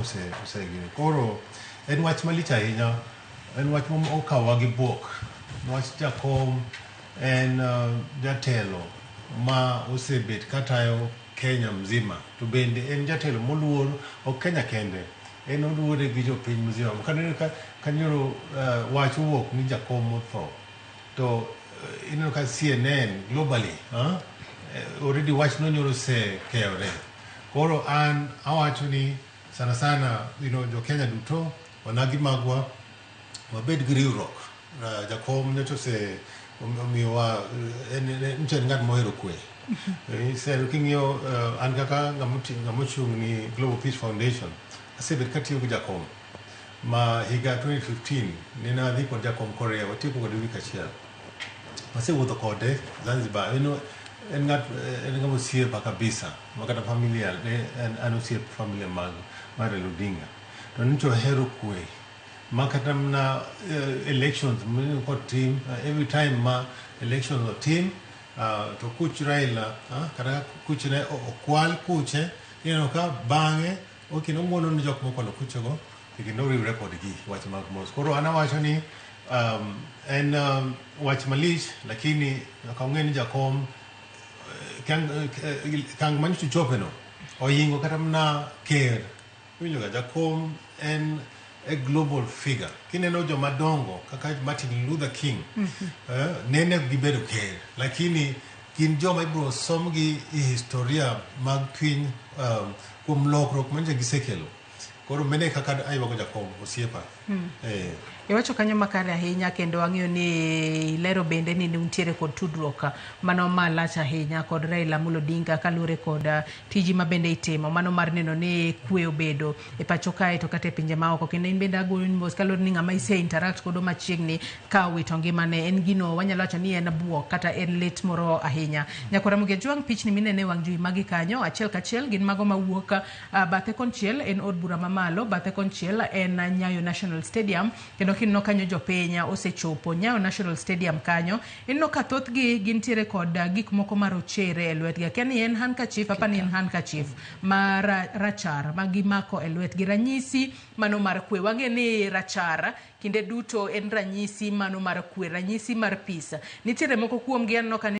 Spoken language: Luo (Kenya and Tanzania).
Osegini. Koro en wach malich ahinya, en wach mokawowa gi buok. Wach jakom en jatelo ma osebet katayo Kenya mzima to bende en jatelo moluor ok Kenya kende, en oluore gi jopiny mzima. Kaneno ka kanyoro wach owuok ni jakom otho to ineno ka CNN globally already wach no nyoro osekeyore. Koro an awacho ni sana sana jo Kenya duto wanagi magwa wabed gi riwruok. Jakom nyocha ose omiyowa en en ng'at mohero kwe. Sero king'iyo an kaka ng'ama ochung' ni Global Peace Foundation asebet katiyo gi jakom ma higa 2015 nene adhi kod jakom Korea watieko kode wik achiel. Wasewuotho kode Zanzibar. En ng'at en ng'ama osiepa kabisa ma kata familia ne en an osiep familia mag mar Raila Odinga. To nyocha ohero kwe ma kata mana elections kotim every time ma elections otim to kuch Raila kata kuch ne okwal kuche ineno ka bang'e ok ong'uono ni jok mokwalo kuchego to kendo oriwre kodgi wach mag mos. Koro an awacho ni en wach malich lakini nyaka ung'e ni jakom kang manyocha ochope no oyingo kata mana ker. Iwinjo ga jakom en a global figure. Kineno joma dongo kaka Martin Luther King nene ok gibedo ker lakini gin joma ibiro somgi e historia mag piny kuom lokruok manyocha gisekelo. Koro mano e kaka aywago jakom osiepa. Iwacho kanyo makare ahinya kendo ang'eyo ni ilero bende ni nitiere kod tudruok mano malach ahinya kod Raila Amolo Odinga kaluwore kod tiji ma bende itimo mano mar neno ni kwe obedo e pacho kae to kata e pinje maoko kendo in bende agoyoni mos kaluwore ni ng'ama ise interact godo machiegni ka owito ngimane en gino wanyalo wacho ni en buok kata en lit moro ahinya. Nyakora Ramogi Ajwang' pichni minene e wang' jowi magi kanyo achiel kachiel gin mago mawuok bathe konchiel en od bura mamalo, bathe konchiel en Nyayo National Stadium kendo kineno kanyo jopiny osechopo Nyayo National Stadium kanyo ineno ka thothgi gintiere kod gik moko marochere e lwetgi akia ni en handkerchief apa ni en handkerchief ma rachar ma gimako e lwetgi ranyisi mano mar kwe wang'e ni rachar kinde duto en ranyisi mano mar kwe ranyisi mar peace nitiere moko kuomgi aneno ka